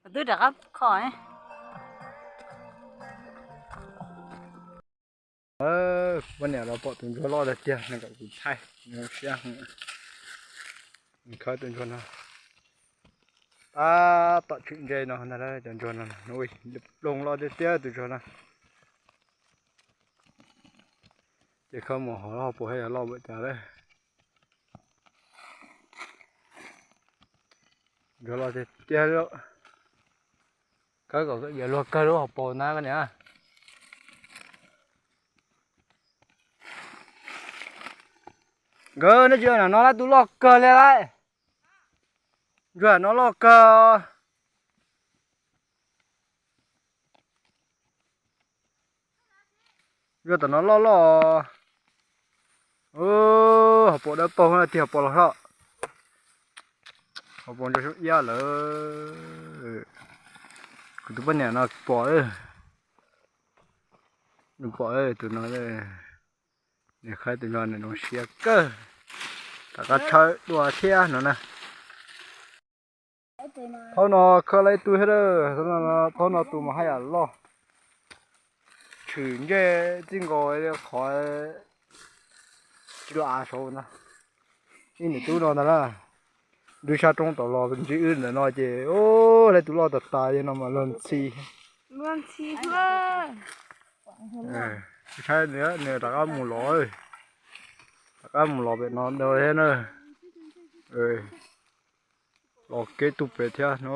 Twb rov qab kho. Poj niam los pom tus ntsuag loj tiag tiag no kom kuv thaij, siab heev. Khawb tus ntsuag no tab tom tshwm ntse no ntag, cov ntsuag no ploog loj tiag tiag tus ntsuag no. Ces khawb mus hauv lub hauv paus thiab yog loj npaum cas lawm. Ntsuag loj tiag tiag li. Khawb kom yuav luag kawg lub hauv paus na koj niam. Nkawd no tsis yog no lawm, tus loj kawg li lawm. Ntsuag no loj kawg. Ntsuag tom no loj loj. Hauv paus dawb paug tiag, hauv paus los loj. Hauv paus ntsuag xyoob iab lawm. Kuv tus poj niam no pom, nws pom tus no, nws khawb tus no nws zoo siab kawg. Rov qab tshawb dua thiab no na. Thaum no khawb lawm ib tug thiab, thaum no tus mas haj yam loj, tshwm ntsej txij nkaus li qhov tsis los av saud ntag. Ib niam tub no ntag na, nrog sab roob tom los ntsib wb ntawm no ces, lawv tus loj tas tas li no mas luag ntxhi. Saib nws rov qab mus los, rov qab mus los pem no ntag thiab na. Los kev tus pem thiab no.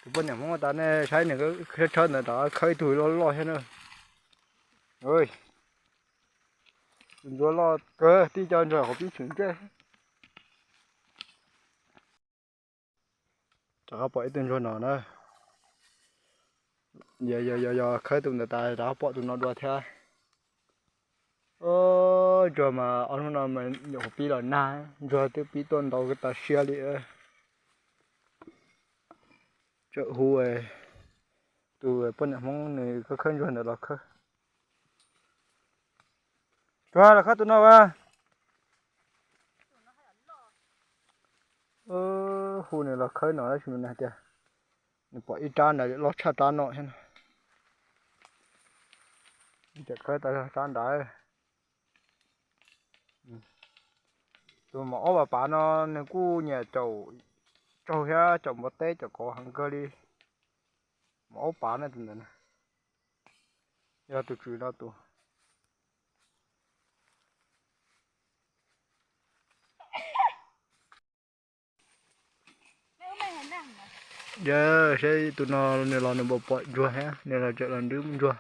Tus poj niam Hmoob tas nej saib nws tshawb ntawd rov qab khawb ib tug loj loj thiab na. Tus ntsuag loj kawg, tib co ntsuag qhov pib tshwm ntsej. Rov qab pom ib tug ntsuag no na. Yog, yog, yog khawb tus ntawd tas rov qab pom tus no dua thiab. Ntsuag mas ob hnub no mas nyuam qhuav pib los nag, ntsuag twb pib tuaj ntau tas siab li. Tsam hu tus poj niam Hmoob nws khawb khawb ntsuag ntawd los khawb. Ntsuag los khawb tus no as. Hu nws los khawb no tab sis nws hais tias nws pom ib rab ntawd loj tshaj rab no thiab no. Nws tseem khawb tau rab ntawd. Tus mos aub pav pav no nws kuj nyiam caum tsaug thiab caum npua teb caum kauv heev kawg li. Mos aub pav na tus ntawd na. Yog tus tswv no tus. Yog saib tus no nws los nws pom pom ntsuag thiab nws los tseem los nrwb ntsuag.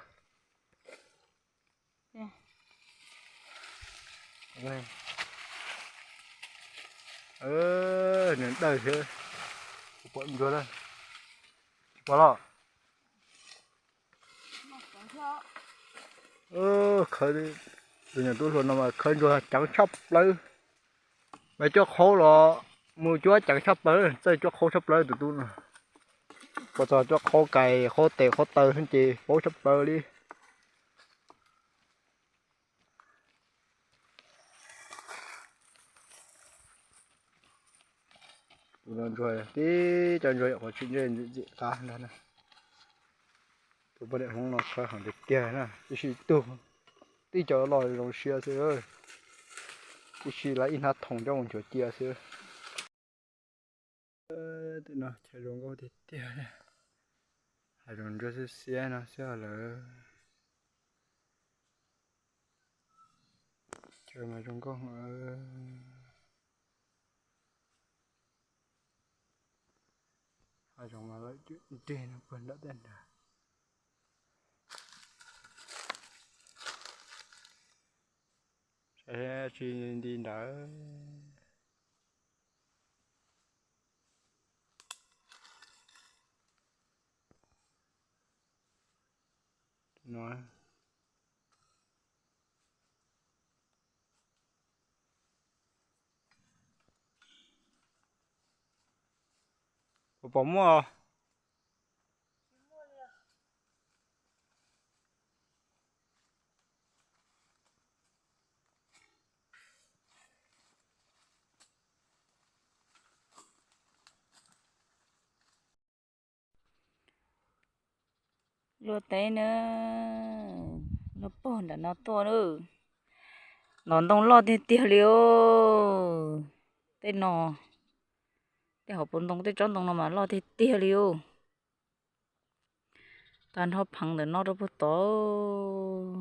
Nws dawj thiab, pom ntsuag lawm. Tsis pom los. Khawb, tus nyuam tub hluas no mas khawb ntsuag ceev tshaj plaws. Mas cuab qhaub los, mus cuab ceev tshaj plaws, txawj cuab qhaub tshaj plaws tus tub no. Puas txog cuab qhaub kais qhaub tes qhaub taw ces paub tshaj plaws li. Tus no ntsuag tib co ntsuag yog qhov tshwm ntsej ntxim ntxim qab ntag na. Tus poj niam Hmoob no khawb heev tiag tiag na, tib si tug, tib co loj zoo siab xwb, tib si lawv ib hnab thoom coj mus nchuav cia xwb. Tim no chaw zoo nkauj tiag tiag, hav zoov ntsuab xiab xiab no xwb lawm. Chaw mas zoo nkauj heev. Hav zoov mas lawm cwm nrig no puag nram tej nrag. Saib tsis nti ntawd. Puas pom muaj? Luaj teb na, luaj pog nram no tuaj na. Nov ntoo loj tiag tiag li os. Tej no, tej hauv paus ntoo, tej tsob ntoo no mas loj tiag tiag li os. Tag nrho pheev ntawm no rau puag tod.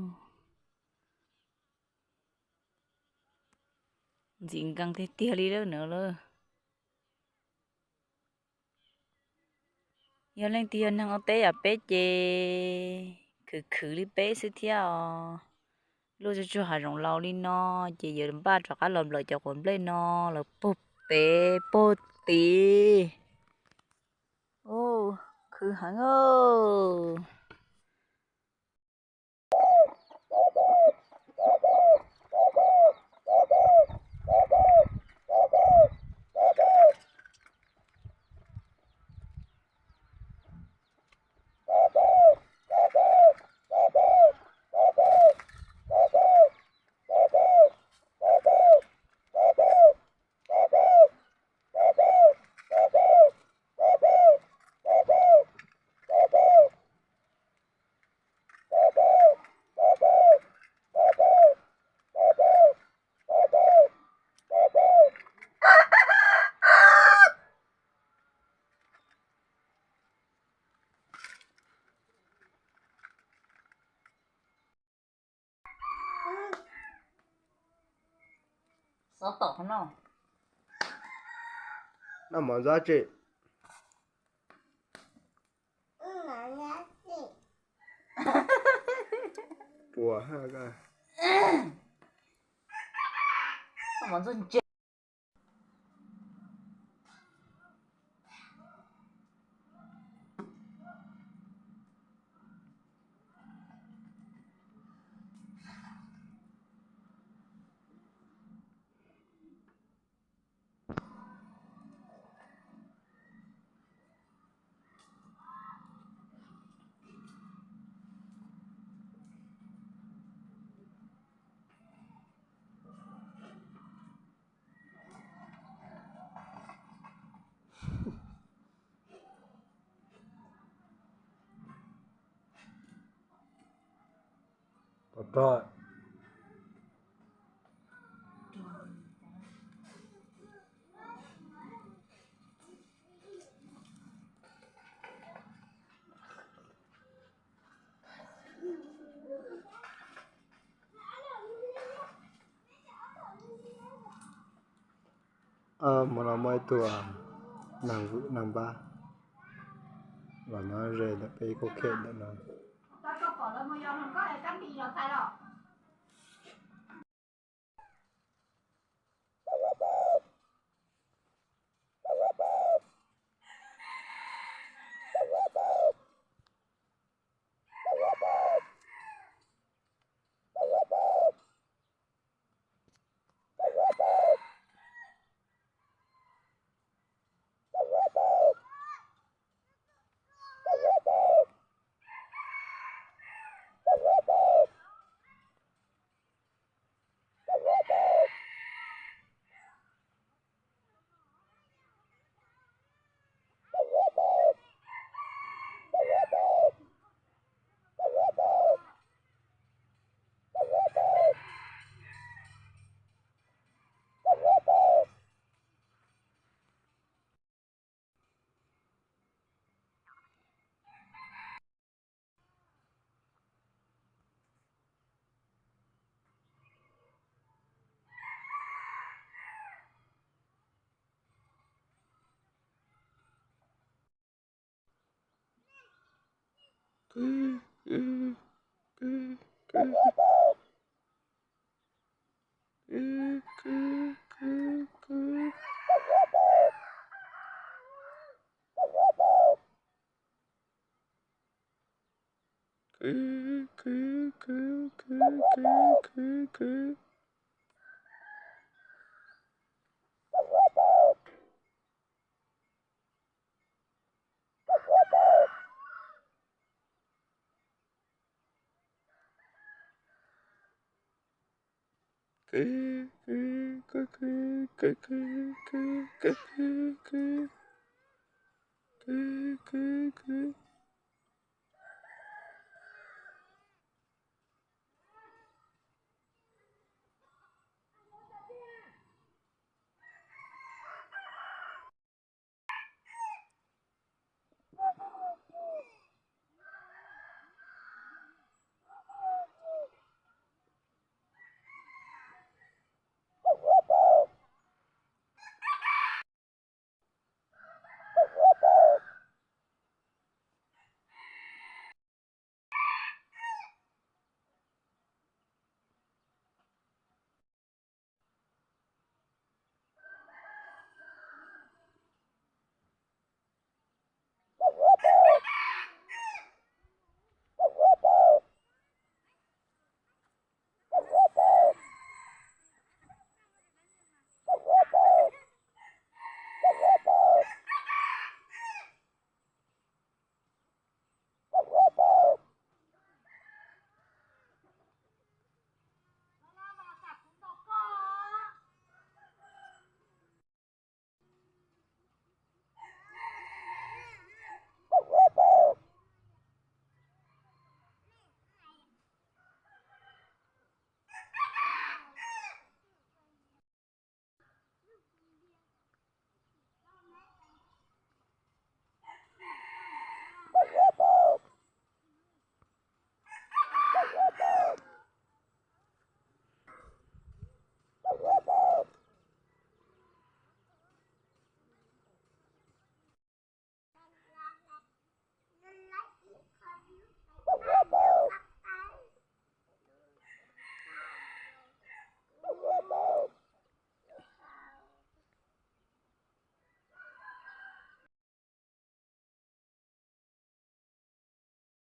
Ntxim nkees tiag tiag li lawm na lawm. Yog leej twg yog neeg ua teb yam peb ces khwv khwv li peb xwb thiab os. Luaj tsuag tsuag hav zoov laus li no ces yuav npaj rov qab los nplawm cov quav nplej no los puag pem puag tid. Khwv heev. Xov tom no. Noj mov ntxob tsi? Puas ha. Noj mov ntxob ntse. Hmo no muaj ib tug neeg vwm neeg npab los nyob ze ntawm peb ib khub khem ntawm no.